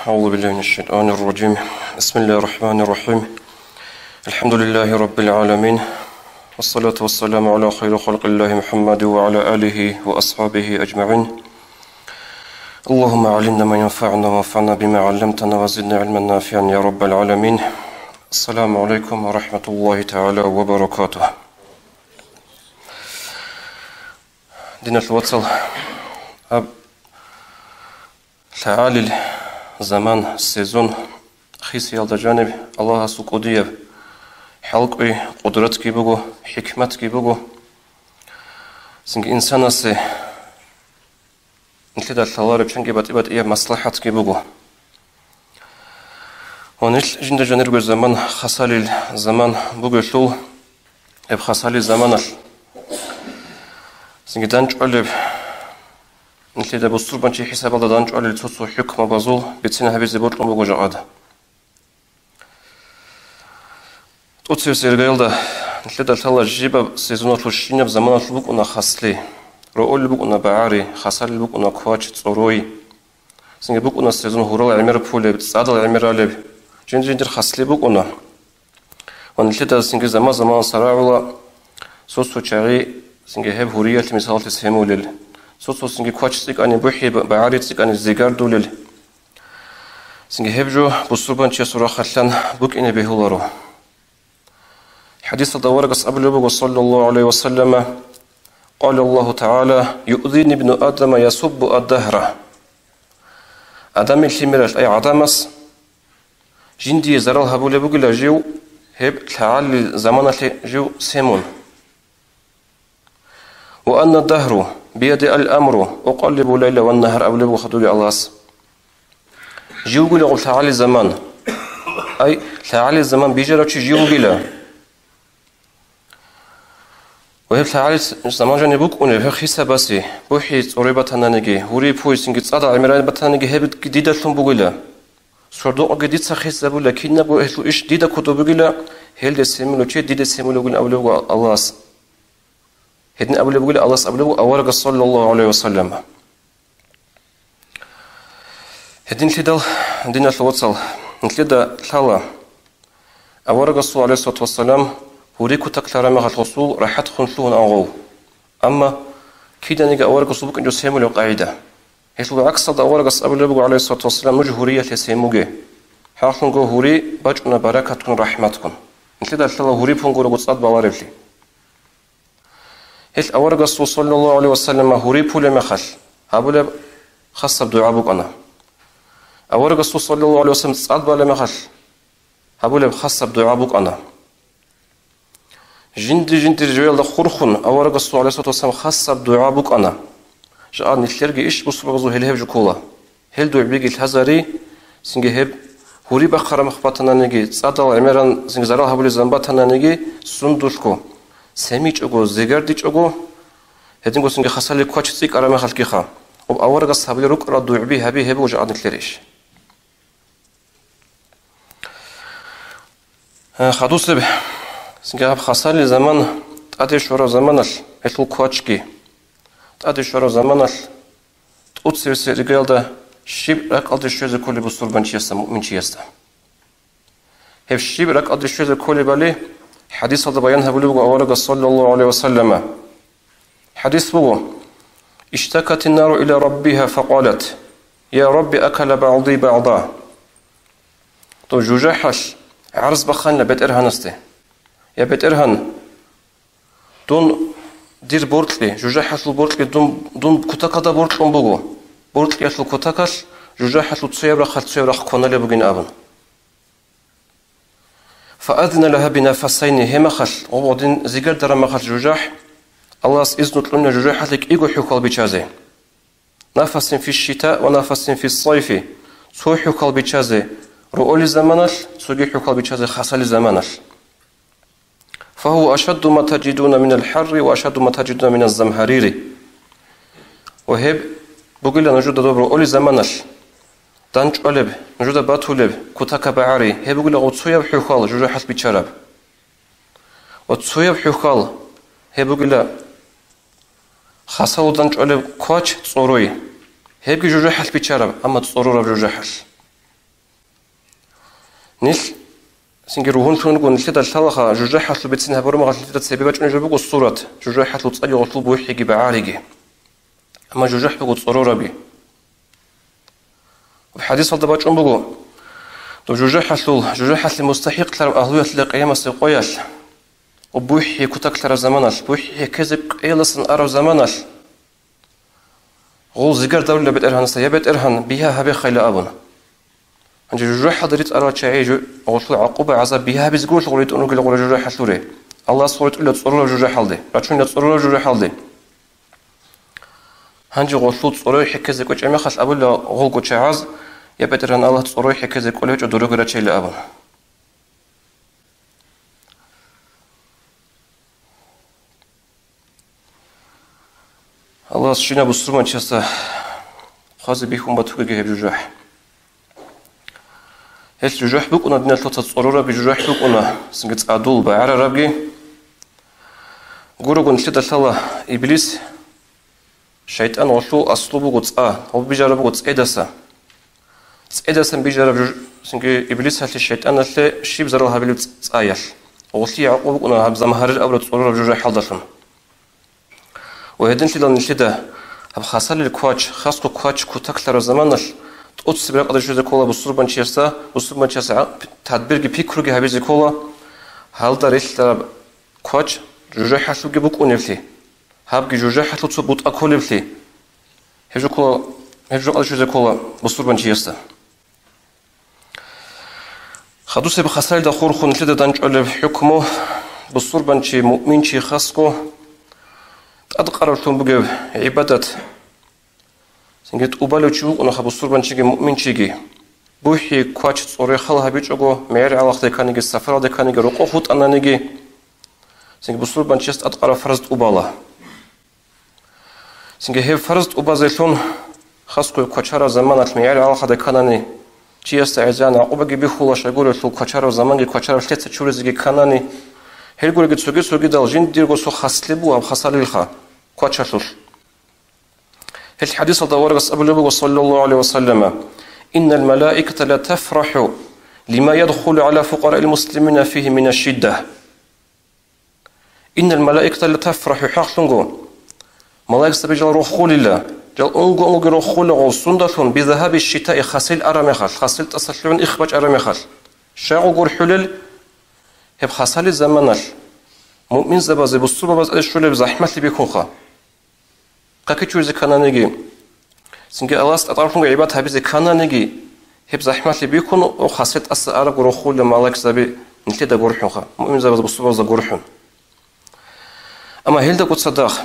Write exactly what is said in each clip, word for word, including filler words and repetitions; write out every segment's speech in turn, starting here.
أعوذ بالله من الشيطان الرجيم. بسم الله الرحمن الرحيم. الحمد لله رب العالمين. والصلاة والسلام على خير خلق الله محمد وعلى آله وأصحابه أجمعين. اللهم علمنا ما ينفعنا وانفعنا بما علمتنا وزدنا علما نافعا يا رب العالمين. السلام عليكم ورحمة الله تعالى وبركاته. Диналъул вацал, гьаб лъагӀалил заман, сезон хисиялда жаниб Аллагьасул кӀудияб хӀалкӀви, къудратги буго, хӀикматги буго. Цинги инсанасе нилъеда лъалареб чанги батӀи-батӀияб маслахӀатги буго. Ва нилъ жинда жанирго заман хасалил заман бугелъул, гьеб хасалил заманалъ цинги данчӀвалеб, нилъеда бусурбанчи хӀисабалда данчӀвалел цо-цо хӀукмабазул бицин гьабизе бокьун буго жакъада. ТӀоцевесеб иргаялда нилъеда лъала жибаб сезоналъул щинаб заманалъул букӀуна хасли, роолил букӀуна багӀари, хасалил букӀуна квач, цӀорой. Цинги букӀуна сезон гьурал гӀемер пулеб, цӀадал гӀемералеб, жиндир-жиндир хасли букӀуна. Ва нилъеда цинги заман-заманалъ рагӀула цо-цо чагӀи цинги гьеб гьуриялъе мисалалъе семулел, цо-цо цинги квач цӀикӀкӀани бухӀи, багӀари цӀикӀкӀани зигардулел. Цинги гьеб жо бусурбанчиясул рахъалъан букӀине бегьуларо. ХӀадисалда аварагас абулеб буго, саллаллагьу гӀалайгьи ва саллама, قال الله تعالى: يؤذيني ابن آدم يسب الدهر. Адамил лъимералъ, ай, гӀадамас жиндие зарал гьабулеб бугила жив гьеб лъагӀалил заманалъе жив семун. وأنا الدهر بيدي الأمر أقلب الليل والنهار абулеб буго хадуги Аллагьас. Жив вугила гъуб лъагӀалил заман. Ай, лъагӀалил заман бижарав чи жив вугила. Ва гьеб лъагӀалил заман жаниб букӀунеб, гьеб хисабаси, бухӀи цӀорой батананиги, гьури пуйсинги цӀадал гӀемерал батананиги, гьебги дидалъун бугила. Сордокъоги дица хисабула, кинабго гьелъул иш дида кодоб бугила, гьелде семулев чи диде семулев вугин абулеб буго Аллагьас. Гьедин абулеб бугила Аллагьас абулеб буго аварагас, саллаллагьу гӀалайгьи ва саллама. Гьединлъидал, диналъул вацал, нилъеда лъала, аварагасул, гӀалайгьиссалату вассалам, гьури кутак лъараб мехалъ гъосул рахӀатхун лъугьун агъов. Амма киданиги аварагасул букӀинчӀо семулеб къагӀида. Гьелъул гӀаксалда аварагас абулеб буго, гӀалайгьиссалату вассалам, нуж гьуриялъе семуге. Гьалъунго гьури бачӀуна баракатгун, рахӀматгун. Нилъеда лъала гьури пун гурого цӀад балареблъи. Гьелъ аварагасул, саллаллагьу гӀалайгьи ва саллама, гьури пулеб мехалъ гьабулеб хасаб дугӀа букӀана. Аварагасул, саллаллагьу гӀалайгьи ва саллам, цӀад балеб мехалъ гьабулеб хасаб дугӀа букӀана. Жинди-жиндир жоялда хурхун аварагасул, гӀалайгьиссалату вассалам, хасаб дугӀа букӀана. Жакъа нилъерги иш бусурбабазул гьел гьеб жо ккола. Гьел дугӀбиги лъазари, цинги гьеб гьури бахъараб мехалъ батананиги, цӀадал гӀемеран цинги зарал гьабулел заман батананиги, сундулъго, семичӀого, зигардичӀого, гьединго цинги хасалил квач цӀикӀкӀараб мехалъгиха, гъоб аварагас гьабулел рукӀарал дугӀби гьаби гьеб буго жакъа нилъер иш. Э, хадусеб, цинги гьаб хасалил заман, тӀаде щвараб заманалъ, гьелъул квачги, тӀаде щвараб заманалъ, тӀоцевесеб иргаялда щиб ракӀалде щвезе кколеб бусурбанчиясда, муъминчиясда? Гьеб щиб ракӀалде щвезе кколебали хӀадисалда баян гьабулеб буго аварагас, саллаллагьу гӀалайгьи ва саллама. ХӀадис буго: اشتكت النار إلى ربها فقالت: يا رب أكل بعضي بعضا. Дов жужахӀалъ гӀарз бахъанила БетӀергьанасде: Я БетӀергьан, дун, дир боркьи, жужахӀалъул боркьи дун, дун кутакалда боркьун буго, боркьиялъул кутакалъ жужахӀалъул цояб рахъалъ цояб рахъ кваналеб бугин абун. فأذن لها بنفسين, гьеб мехалъ, гъоб гъодин зигардараб мехалъ жужахӀ, Аллагьас изну кьуна жужахӀалъе кӀиго хӀухьал бичазе. نفس في الشتاء ونفس في الصيف, цо хӀухьал бичазе роолил заманалъ, цоги хӀухьал бичазе хасалил заманалъ. فهو أشد ما تجدون من الحر وأشد ما تجدون من الزمهرير. Ва гьеб бугила нужеда доб роолил заманалъ данчӀвалеб, нужеда батулеб кутакаб багӀари, гьеб бугила гъоб цояб хӀухьал жужахӀалъ бичараб. Ва цояб хӀухьал гьеб бугила хасалул данчӀвалеб квач, цӀорой. Гьебги жужахӀалъ бичараб, амма цӀорораб жужахӀалъ. Нилъ цинги ругьунлъун руго, нилъеда лъалаха, жужахӀалъул бицин гьабураб мехалъ нилъеда цебе бачӀунеб жо буго сурат, жужахӀалъул цӀаги гъолъул бухӀиги багӀариги. Амма жужахӀ буго цӀорораби. Ва хӀадисалда бачӀун буго, доб жужахӀалъул, жужахӀалъе мустахӀикълъараб агьлуялъе къиямасеб къоялъ, ва бухӀи кутаклъараб заманалъ, бухӀи хӀеккезе къеялдасан араб заманалъ, гъол зигардавлила БетӀергьанасда: «Я БетӀергьан, бигьа гьабехайила», – абун. Гьанже жужахӀалда ритӀарал чагӀи жу-, гъолъул гӀакъуба-гӀазаб бигьа гьабизе гурелъ гъоритӀун ругел гъура жужахӀалъуре. Аллагьас гъоритӀула цӀорораб жужахӀалде, рачунила цӀорораб жужахӀалде. Гьанже гъолъул цӀорой хӀеккезе кӀвечӀеб мехалъ абула гъолго чагӀаз: «Я БетӀергьан Аллагь, цӀорой хӀеккезе кӀолев гьечӀо дурого рачейила», – абун. Аллагьас щинаб бусурманчиясда хъвазе бихьун батугеги гьеб жужахӀ. Гьелъ жужахӀ букӀуна, диналъул вацал, цӀорорабги жужахӀ букӀуна, цинги цӀадул багӀарарабги. Гурого нилъеда лъала Иблис, шайтӀан гъолъул аслу буго цӀа, гъоб бижараб буго цӀедаса. ЦӀедасан бижараб жуж-, цинги Иблисалъе, шайтӀаналъе щиб зарал гьабилеб цӀ-, цӀаялъ. Гъолъие гӀакъуба букӀуна гьаб замгьарир абураб цӀорораб жужахӀалдалъун. Ва гьединлъидал нилъеда гьаб хасалил квач, хасго квач кутаклъараб заманалъ тӀоцебе ракӀалде щвезе ккола бусурбанчиясда, бусурбанчияс гӀа-, тадбирги пикруги гьабизе ккола, гьалда релълъараб квач жужахӀалъулги букӀунеблъи, гьабги жужахӀалъул цо бутӀа кколеблъи. Гьеб жо ккола, гьеб жо ракӀалде щвезе ккола бусурбанчиясда. Хадусеб хасалда хурхун нилъеда данчӀвалеб хӀукму: бусурбанчи, муъминчи хасго тӀадкъараблъун бугеб гӀибадат. Цинги тӀубалев чи вукӀунаха бусурбанчиги муъминчиги. БухӀи, квач цӀорой хал гьабичӀого, мегӀер гӀалахъде кканиги, сапаралде кканиги, рокъов хутӀананиги, цинги бусурбанчияс тӀадкъараб фарз тӀубала. Цинги гьеб фарз тӀубазелъун хасго квачараб заманалъ мегӀер гӀалахъде кканани, чиясда гӀезегӀан гӀакъубаги бихьула, щайгурелъул квачараб заманги квачараб лъеца чуризеги кканани, гьелгуреги цоги-цогидал жиндирго цо хаслъи буго гьаб хасалилха квачалъулъ. Гьел хӀадисалда аварагас абулеб буго, саллаллагьу гӀалайгьи ва саллама: «Иннал малаиката ла тафрахӀу лима ядхулу гӀала фукъараил муслимина фигьи мина шидда». «Иннал малаиката ла тафрахӀу», хӀакълъунго, малаикзаби жал рохулила, жал унго-унгоги рохула гъол сундалъун, бизагьаби шитаи, хасил араб мехалъ, хасил тӀасалъугӀун их бачӀараб мехалъ. Щай гъол гурхӀулел? Гьеб хасалил заманалъ муъминзабазе, бусурбабаз тӀаде щолеб захӀмалъи бихьунха. Хъаки чуризе ккананиги, цинги Аллагьас тӀатӀарлъунго гӀибадат гьабизе ккананиги, гьеб захӀмалъи бихьун, о, хасил тӀаса арабго рохулел малаикзаби нилъеда гурхӀунха, муъминзабаз бусурбабазда гурхӀун. Амма гьелдаго цадахъ,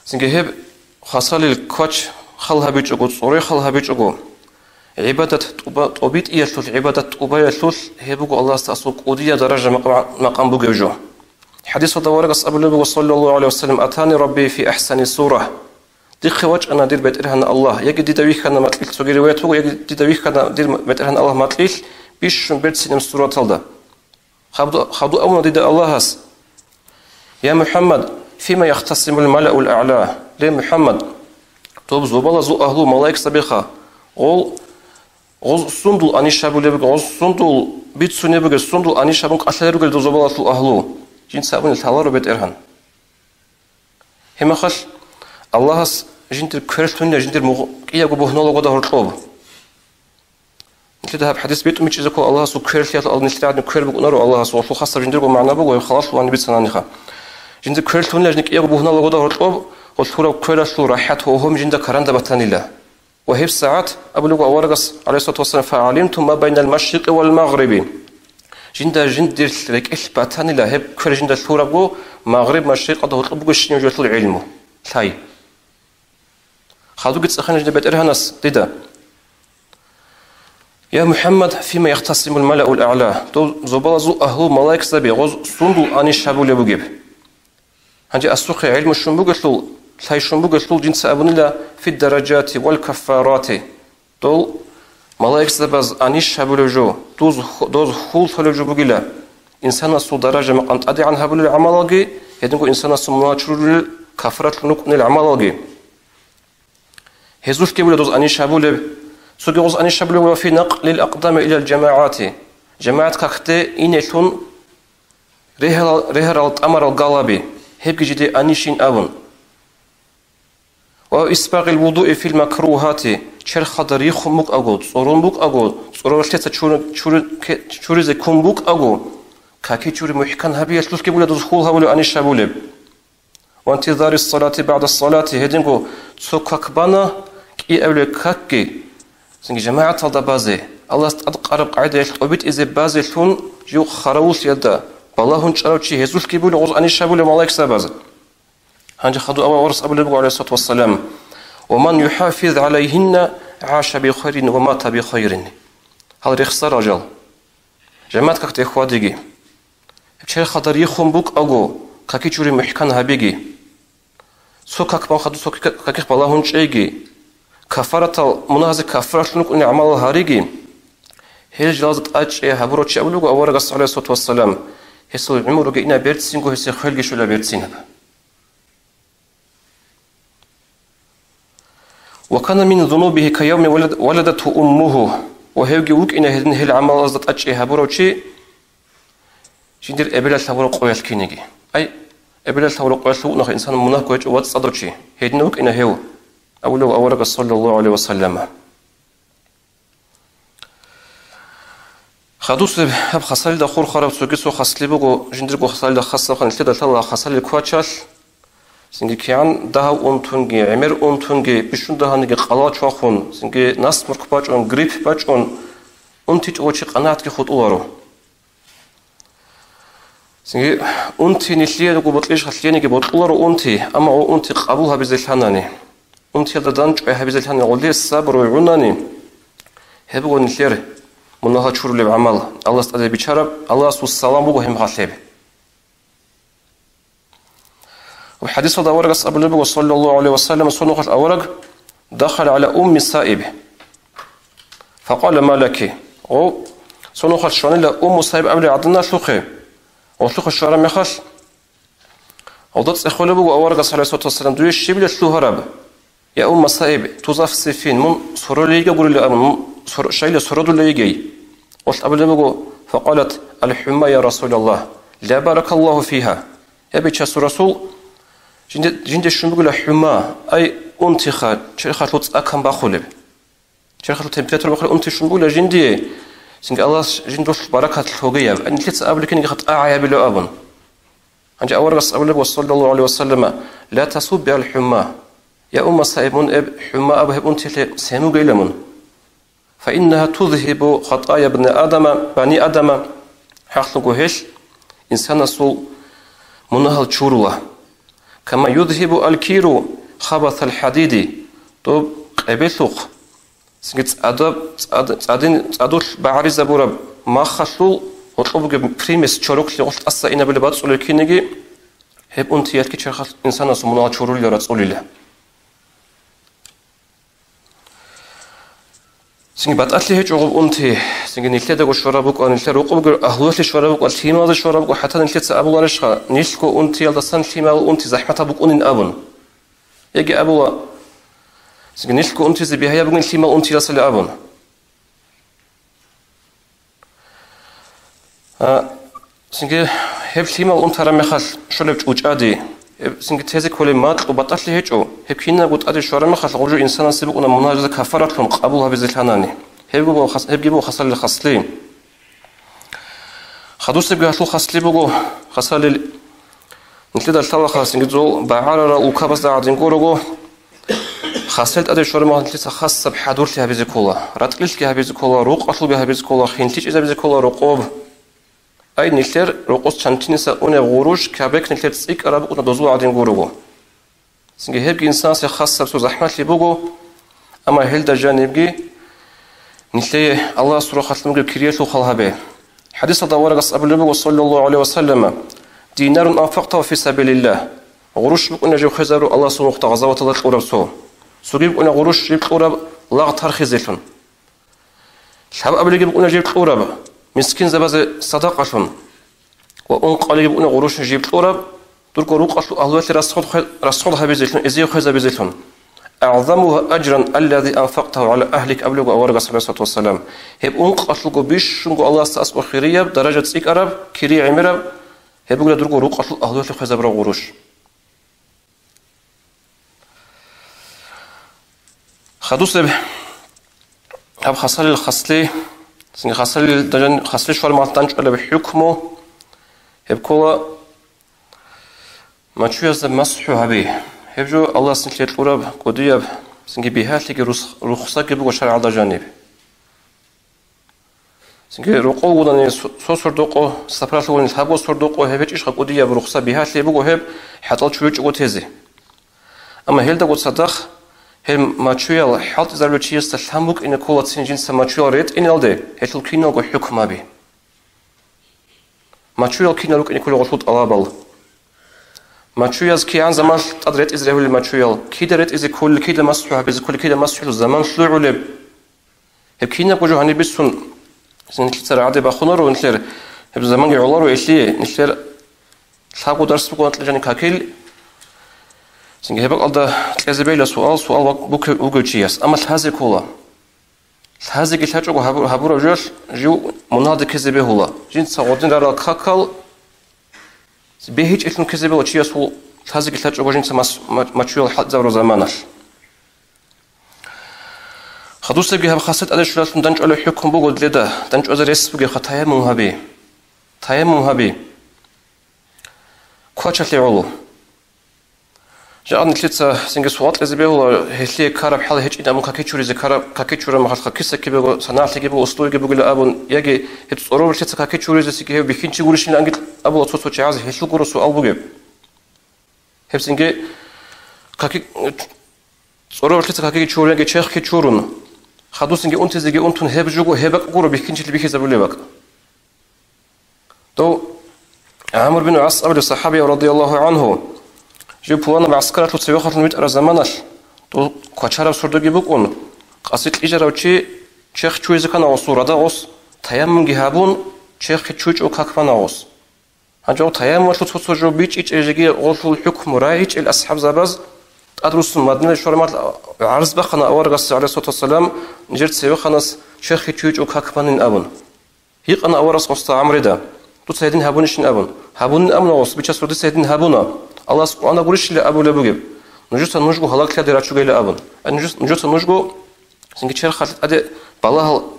цинги гьеб хасалил квач хал гьабичӀого, цӀорой хал гьабичӀого, гӀибадат тӀуба-, тӀобитӀиялъулъ, гӀибадат тӀубаялъулъ гьеб буго Аллагьасда аслу кӀудияб даража макъ-, макъам бугев жо. ХӀадисалда аварагас абулеб буго, саллаллагьу гӀалайгьи ва саллам: «Атани Рабби фи ахсани сура». Дихъе вачӀана дир БетӀергьан Аллагь, яги дида вихьана макьилъ, цоги риваят буго, яги дида вихьана дир БетӀергьан Аллагь макьилъ бищун берцинаб сураталда. Хадуб-, хадуб абуна дида Аллагьас: «Я МухӀаммад, фима яхтасимул малаул а'ла?» Ле МухӀаммад, доб зобалазул агьлу малаикзабиха, гъол Гъоз сундул аниш гьабулеб бугеб, гъоз сундул бицунеб бугеб, сундул аниш гьабун кӀалъалел ругел дозобалалъул агьлу? Жинца абуни лъаларо БетӀергьан. Гьебмехалъ Аллагьас жиндир квер лъунила, жиндир мугъ-, кӀиябго бугьналго гьоркьоб. Нилъеда гьаб хӀадис битӀун бичӀчӀизе ккола, Аллагьасул квер лъиялъул, ал нилъер гӀадин квер букӀунаро Аллагьас, гъолъул хасаб жиндирго магӀна буго, гьеб халалъулани бицанани ха. Жиндир квер лъунила, жиндир кӀиябго бугьналго гьоркьоб, гъолъ лъураб квералъул рахӀат, гьогьоми жинда каранда батанила. Ва гьеб сагӀат абулеб аварагас, гӀалайгьиссалату вассалам: «Фагьалимту ма байнал машрикъи вал магъриби». Жинда жиндир рекӀелъ батанила гьеб квер жинда лъурабго, магъриб машрикъалда гьоркьоб бугебщинаб жоялъул гӀилму. Лъай. Хадубги цӀехана жинда БетӀергьанас дида: «Я МухӀаммад, фима яхтасимул малаул а'ла?» Дов зобалазул агьлу малаикзаби гъоз сундул аниш гьабулеб бугеб? Гьанже асухъе гӀилму щун бугелъул, лъай щун бугелъул, жинца абунила: «Фи даражати вал каффарати». Дол малаикзабаз аниш гьабулев жо, дуз, доз хьул лъолев жо бугила, инсанасул даража-макъам тӀадегӀан гьабулел гӀамалалги, гьединго инсанасул мунагьал чурулел кафаратлъун рукӀунел гӀамалалги. Гьезулъги була доз аниш гьабулеб, Цоги гъоз анищ абулеб: «Ва фи накълил акъдами илал жамагӀати», жамагӀат какде инелъун регьарал, регьарал тӀамарал галаби, гьебги жиде анищин абун. «Ва исбагъил вудуи фил макругьати», черхалда рихун букӀаго, цӀурун букӀаго, цӀуралъеца чури-, чури-, ке-, чуризе ккун букӀаго, каки чури мухӀкан гьабиялъулъги буля дуз хьул гьабулеб, анищ абулеб. «Ва интизари салати баъда салати», гьединго цо как бана, кӀиабилеб какги, цинги жамагӀаталда базе, Аллагьас тӀадкъараб къагӀидаялъ тӀобитӀизе базелъун жив харавуллъиялда балагьун чӀарав чи гьезулъги буля гъоз анищ абулеб малаикзабаз. Гьанже хадув аварагас абулеб буго, гӀалайгьиссалату вассалам: «Ва ман юхӀафиз гӀалайгьинна гӀаша бихайрин ва мата бихайрин». Гьал рехсарал жал, жамагӀат какде хьвадиги, гьеб черхалда рихун букӀаго, каки чури мухӀкан гьабиги, цо как бан хадув цо как-, какихъ балагьун чӀейги, кафаратал, мунагьазе кафаратлъун рукӀунел гӀамалал гьариги, гьел жалазда тӀадчӀей гьабурав чи абулеб буго аварагас, гӀалайгьиссалату вассалам, гьесул гӀумруги ина берцинго, гьесие хвелги щвела берцинаб. «Ва кана мин зунубигьи ка явми валад-, валадатгьу уммугьу», ва гьевги вукӀина гьедин гьел гӀамалазда тӀадчӀей гьабурав чи, жиндир эбелалъ гьабураб къоялъ киниги. Ай, эбелалъ гьабураб къоялъ вукӀунаха инсан мунагьго гьечӀев вацӀцӀадав чи, гьедин вукӀина гьев, абулев аварагас, саллаллагьу гӀалайгьи ва саллама. Хадусеб гьаб хасалилда хурхараб цоги цо хаслъи буго, жиндирго хасалилда хасаб хан нилъеда лъала хасалил квачалъ, цинги кигӀан дагьав унтунги, гӀемер унтунги, бищун дагьаниги къалал чвахун, цинги насмурк бачӀун, грипп бачӀун, унтичӀого чи къанагӀатги хутӀуларо. Цинги унти нилъее руго бокьищха, лъениги бокьуларо унти, амма гъо унти къабул гьабизе лъанани, унтиялда данчӀвай гьабизе лъанани, гъолие сабру гӀунани, гьеб буго нилъер мунагьал чурулеб гӀамал, Аллагьас тӀаде бичараб, Аллагьасул салам буго гьеб гьалъеб. Ва хадисалда аварагас абулеб буго, саллаллагьу гӀалайгьи ва саллам, цо нухалъ авараг дахала гӀала Умми Саиб, факъала: «Ма лаки?» Гъов, цо нухалъ щванила Умму Саиб абулеб гӀаданалъухъе. Гъолъухъе щвараб мехалъ, гъолда цӀехолеб буго аварагас, гӀалайгьиссалату вассалам: «Дуе щибила лъугьараб? Я Умма Саиб, тузафсифин, мун соролейги гурила абун, мун сор-, щайила сородулейги?» Гъолъ абулеб буго, факъалат: «Ал-хӀумма, я Расулаллагь, ла баракаллагьу фигьа». Я Бичасул Расул, жинде, жинде щун бугила хӀума, ай, унтиха, черхалъул цӀа-кан бахулеб. Черхалъул температура бахулеб унти щун бугила жиндие, цинги Аллагьас жиндулъ баракат лъугьияб. Ай, нилъеца абулеб кинигиха тӀагӀа гьабилеб абун. Гьанже аварагас абулеб, саллаллагьу гӀалайгьи ва саллама: «Ла тасубби ал-хӀумма». Я Умма Саиб, мун эб хӀума абу гьеб унтилъе сен вугейила мун? «Фаиннагьа тузгьибу хатая бни Адама, бани Адама», хӀакълъунго гьелъ инсанасул мунагьал чурула. «Кама юзгьибу аль-киру хабасал хӀадиди», доб къебелъухъ, цинги цӀадаб-, цӀад-, цӀадин, цӀадулъ багӀаризабураб махалъул гьоркьоб бугеб примесь чороклъи гъолъ тӀаса инабилеб бацӀцӀулеб кинеги, гьеб унтиялъги черхалъ инсанасул мунагьал чурулила, рацӀцӀулила. Цинги батӀалъи гьечӀо гъоб унти, цинги нилъедаго щвараб букӀа, нилъер рукъубги агьлуялъе щвараб букӀа, лъималазе щвараб букӀа, хӀатта нилъеца абуларищха, нилъго унтиялдасан лъимал унти захӀматаб букӀунин абун. Яги абула, цинги нилъго унтизе бигьаяб бугин лъимал унтиялсали абун. А, цинги гьеб лъимал унтараб мехалъ щолеб чӀучӀади, гьеб цинги тезе кколеб макьу батӀалъи гьечӀо, гьеб кинабго тӀаде щвараб мехалъ гъужу инсанасе букӀуна мунагьалда кафаратлъун къабул гьабизе лъанани. Гьебги буго хас-, гьебги буго хасалил хасли. Хадусебги гьалъул хасли буго, хасалил Нилъеда лъалаха, цинги зол багӀарарал улкабазда гӀадин гурого, хасел тӀаде щвараб мехалъ нилъеца хасаб хӀадурлъи гьабизе ккола, ратӀлилъги гьабизе ккола, рукъалъулги гьабизе ккола, хинлъичӀезабизе ккола рокъоб. Ай, нилъер рокъос чанчиниса унеб гъурущ кабек нилъер цӀикӀкӀараб букӀуна дозул гӀадин гурого. Цинги гьебги инсанасе хасаб цо захӀмалъи буго, амма гьелда жанибги нилъее Аллагьасул рахъалъунги кириялъул хал гьабе. ХӀадисалда аварагас абулеб буго, саллаллагьу гӀалайгьи ва саллама: «Динарун анфакътагьу фи сабилиллагь». Гъурущ букӀуна жив хвезару Аллагьасул нухда гъазаваталда кьураб цо. Цоги букӀуна гъурущ жив кьураб лагъ тархизелъун. Лъабабилеги букӀуна жив кьураб мискинзабазе садакъалъун. Ва ункъабилеги букӀуна гъурущ жив кьураб, дурго рукъалъул агьлуялъе расход хве-, расход гьабизелъун, эзие хвезабизелъун. «АгӀзамугьа аджран аллази анфакътагьу гӀала агьлик», — абулеб буго аварагас, гӀалайгьиссалату вассалам. Гьеб ункъалъулго бищунго Аллагьасда аскӀов хирияб, даража цӀикӀкӀараб, кири гӀемераб, гьеб бугила дурго рукъалъул агьлуялъе хвезабураб гъурущ. Хадусеб гьаб хасалил хасли, цинги хасалил дажан-, хасли швармалъ данчӀвалеб хӀукму, гьеб ккола мачуязда масхӀу гьаби. Гьеб жо Аллагьас нилъее кьураб кӀудияб, цинги бигьалъиги рус-, рухсаги буго шаргӀалда жаниб. Цинги рокъов вугони цо, цо сордо къо, сапаралъув вугони лъабго сордо къо, гьеб гьечӀищха кӀудияб рухса, бигьалъи буго гьеб хӀатӀал чуричӀого тезе. Амма гьелдаго цадахъ гьеб мачуял хӀалтӀизарулев чиясда лъан букӀине кколацин жинца мачуял ретӀиналде гьелъул киналго хӀукмаби. Мачуял кинал рукӀине кколел гъолъул тӀалабал. Мачуяз кигӀан заманалъ тӀад ретӀизе регьулел мачуял, кида ретӀизе кколел, кида масхӀу гьабизе кколел, кида масхӀул заман лъугӀулеб. Гьеб кинабго жо гьаниб бицун, нилъеца рагӀаде бахунаро, нилъер гьеб заманги гӀоларо, илъи нилъер лъабго дарс буго анкьа жаниб какил. Цинги гьеб бакӀалда кьезе бегьила суал, суал вак-, буке-, вугев чияс, амма лъазе ккола. Лъазеги лъачӀого гьабу-, гьабураб жоялъ жив мунагьалде ккезе бегьула. Жинца гъодин рарал какал бегьичӀелъун ккезе бегьула чиясул лъазеги лъачӀого жинца мас-, ма-, мачуял хӀалтӀизабураб заманалъ. Хадусебги гьаб хасал тӀаде щвелалъун данчӀвалеб хӀукму буго дида, данчӀвазе рес бугебха, таяммум гьаби. Таяммум гьаби. Квачалъе гӀоло. Жагьан нилъеца цинги суал кьезе бегьула, гьелъие ккараб хӀал гьечӀин абун каки чуризе ккараб, каки чураб мехалъха киса ккебего, санагӀалъиги буго, условиги бугила абун, яги гьеб цӀорор нилъеца каки чуризесеги гьев бихьинчи гурищин ангел абула цо-цо чагӀаз, гьелъул гуро суал бугеб. Гьеб цинги каки, цӀорор нилъеца какиги чурун яги черхги чурун, хадусинги унтизеги унтун, гьеб жуго гьеб бакӀ гуро бихьинчилъи бихьизабулеб бакӀ. Дов ГӀамр бин ГӀас абулев сахӀабияв, радияллагьу гӀангьу, жив пуланаб гӀаскаралъув цевехалъун витӀараб заманалъ, дов квачараб сордоги букӀун, къаси кьижарав чи черх чуризе ккана гъосул радагъос, таяммумги гьабун, черхги чуйчӀо как бана гъос. Гьанже гъов таяммумалъул цо-цо жо бичӀчӀичӀей жеги гъолъул хӀукму рагӀичӀел асхӀабзабаз тӀадруссун Мадиналде щвараб мехалъ гӀарз бахъана аварагасда, гӀалайгьиссалату вассалам, нижер цевеханас черхги чуйчӀо как банин абун. Гьикъана аварагас гъосда ГӀамрида, дуца гьедин гьабунищин абун. Гьабунин абуна гъос, бичасул дица гьедин гьабуна, Аллагьас Къуръана гурищила абулеб бугеб, нужеца нужго гьалаглъиялде рачугейила абун. Ай нужес-, нужеца нужго цинги черхалъе тӀаде балагьал,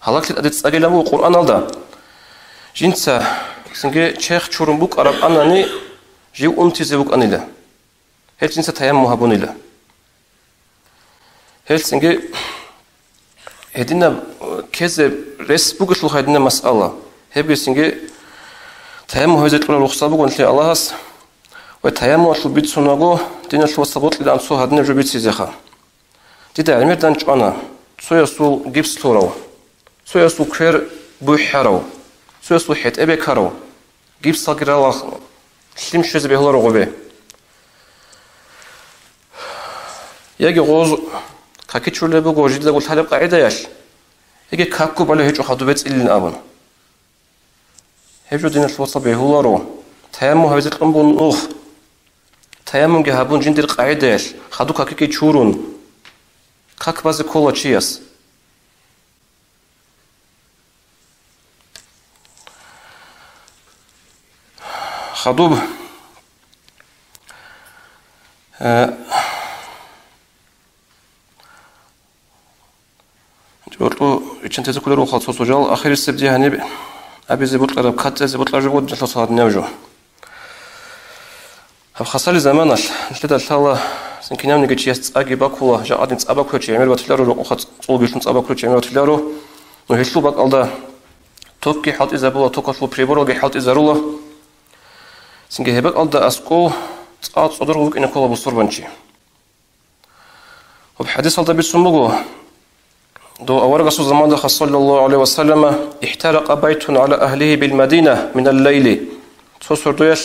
гьалаглъи тӀаде цӀагейилан буго Къуръаналда. Жинца цинги черх чурун букӀараб анани, жив унтизе вукӀанила. Гьел жинца таяммум гьабунила. Гьелцинги гьединаб ккезе рес бугелъулха гьединаб масъала. Гьебгицинги таяммум гьабизе кьураб рухсат буго нилъее Аллагьас. Ва таяммумалъул бицунаго, диналъул вацал, бокьилаан цо гьадинаб жо бицизеха. Дида гӀемер данчӀвана цоясул гипс лъурав, цоясул квер бухӀарав, цоясул хӀетӀе бекарав, гипсалги ралал, лъим щвезе бегьуларо гъобе. Яги гъоз какичулеб буго жидедаго лъалеб къагӀидаялъ, яги какго балев гьечӀо хадуб бецӀилин абун. Гьеб жо, диналъул вацал, бегьуларо, таяммум гьабизе кьун буго нух. Таяммумги гьабун жиндир къагӀидаялъ, хадуб какиги чурун, как базе ккола чияс. Хадуб, э, гьоркьо иччан тезе кколел рухъал цо-цо жал, ахирисеб дие гьаниб абизе бокьараб, кацӀизе бокьараб жо буго, диналъул вацал, гьадинаб жо. Гьаб хасали заманалъ нилъеда лъала, цин кинабниги чияс цӀаги бакула, жакъа гьадин цӀа бакулев чи гӀемер батиларо, рокъоха цӀ-, цӀулги лъун цӀа бакулев чи гӀемер батиларо. Ну, гьелъул бакӀалда токги хӀалтӀизабула, токалъул приборалги хӀалтӀизарула. Цинги гьеб бакӀалда аскӀов цӀа цӀодорго букӀине ккола бусурбанчи. Гьаб хӀадисалда бицун буго, дов аварагасул замандаха, саллаллагьу гӀалайгьи ва саллама, ихтаракъа байтун гӀала агьлигьи бил Мадина минал лайли, цо сордоялъ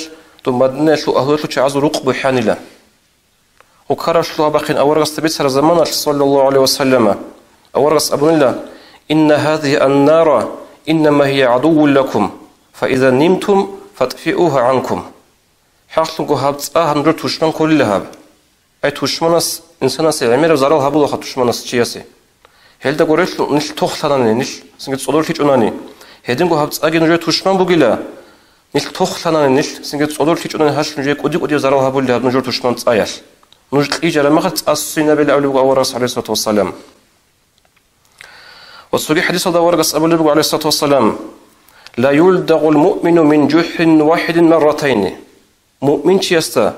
дов Мадинаялъул агьлуялъул чагӀазул рукъ бухӀанила. Гьукаралъул гьабахъин аварагасда бицараб заманалъ, саллаллагьу гӀалайгьи ва саллама, аварагас абунила: «Инна гьазигьи аннара иннама гьия гӀадуввун лакум, фа иза нимтум, фатӀфиугьа гӀанкум». ХӀакълъунго гьаб цӀа гьаб нужер тушман кколила гьаб. Ай тушманас Инсанасе гӀемераб зарал гьабулаха тушманас чиясе. Гьелда гурелъул нилъ тохлъанани, нилъ цинги цӀодорлъичӀунани, гьединго гьаб цӀаги нужер тушман бугила, нилъ тохлъанани, нилъ цинги цӀодорлъичӀунани гьалъ нужее кӀуди-кӀудияб зарал гьабулел гьаб нужер тушман цӀаялъ. Нуж кьижараб мехалъ цӀа ссинабила абулеб буго аварагас, гӀалайгьиссалату вассалам. Ва цоги хӀадисалда аварагас абулеб буго, гӀалайгьиссалату вассалам: «Ла юлдагъул муъмину мин жухӀрин вахӀидин марратайни». Муъминчиясда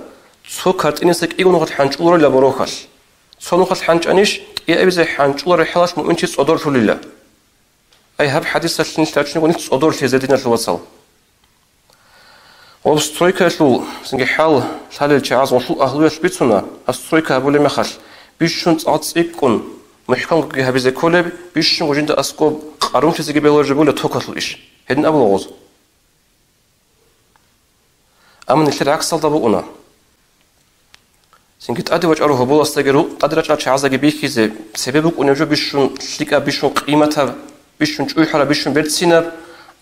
цо картӀинаса кӀиго нухалъ хӀанчӀуларила борохьалъ. Цо нухалъ хӀанчӀанищ, кӀиабизе хӀанчӀулареб хӀалалъ муъминчи цӀодорлъулила. Ай, гьаб хӀадисалъ нилъ рачунего нилъ цӀодорлъизе, диналъул вацал. Гъоб стройкаялъул цинги хӀал лъалел чагӀаз гъолъул агьлуялъ бицуна, гьаб стройка гьабулеб мехалъ, бищун цӀакъ цӀикӀкӀун, мухӀканги гьабизе кколеб, бищунго жинда аскӀоб къарумлъизеги бегьулареб жо бугила токалъул иш. Гьедин абула гъоз. Амма нилъер гӀаксалда букӀуна. Цинги тӀаде вачӀарав гьоболасдаги рукъ тӀаде рачӀарал чагӀаздаги бихьизе цебе букӀунеб жо бищун лъикӀаб, бищун къиматаб, бищун чӀухӀараб, бищун берцинаб,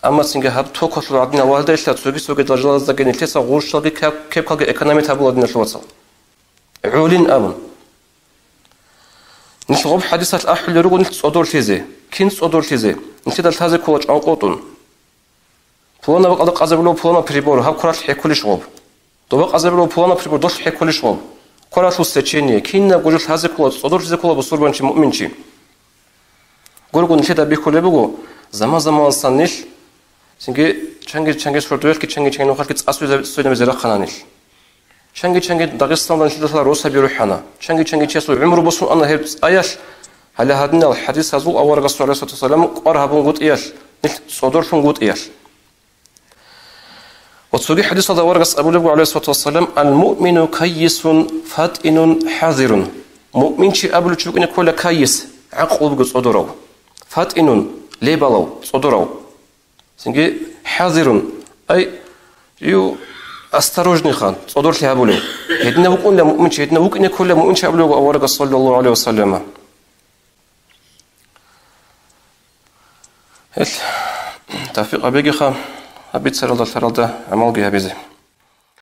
амма цинги гьаб токалъул гӀадин авалдаялъа цоги-цоги даражалаздаги нилъеца гъурщалги кеп-, кепкалги экономить гьабула, диналъул вацал. ГӀолин абун. Нилъ гъоб хӀадисалъ ахӀулел руго нилъ цӀодорлъизе. Кин цӀодорлъизе? Нилъеда лъазе ккола чӀванкъотӀун. Пуланаб бакӀалда къазабулев пуланаб прибор, гьаб кваралъ хӀеккулищ гъоб? Доба къазабулев пуланаб прибор, долъ хӀеккулищ гъоб? Кваралъул сечение, кинабго жо лъазе ккола, цӀодорлъизе ккола бусурбанчи, муъминчи. Гурого нилъеда бихьулеб буго, заман-заманалдасан нилъ, цинги чанги-чанги сордоялъги, чанги-чанги нухалъги цӀа цӀуйзабизе рахъана нилъ. Чанги-чанги Дагъистаналда нилъеда лъала росаби рухӀана. Чанги-чанги чиясул гӀумру босун ана гьеб цӀаялъ, гьале гьадинал хӀадисазул аварагасул, гӀалайгьиссалату вассалам, кӀвар гьабунгутӀиялъ, нилъ цӀодорлъунгутӀиялъ. Ва цоги хӀадисалда аварагас абулеб буго, гӀалайгьиссалату вассалам: «Ал-муъмину каййисун, фатӀинун, хӀазирун». Муъминчи абулев чи вукӀине ккола каййис, гӀакълу буго цӀодорав, фатӀинун, лебалав, цӀодорав. Цинги хӀазирун, ай, жив осторожныйха, цӀодорлъи гьабулев. Гьединав вукӀунила муъминчи, гьединав вукӀине кколила муъминчи абулев аварагас, саллаллагьу гӀалайгьи ва саллама. Гьел, тавфикъ гьабегиха, гьаб бицаралда, лъаралда гӀамалги гьабизе.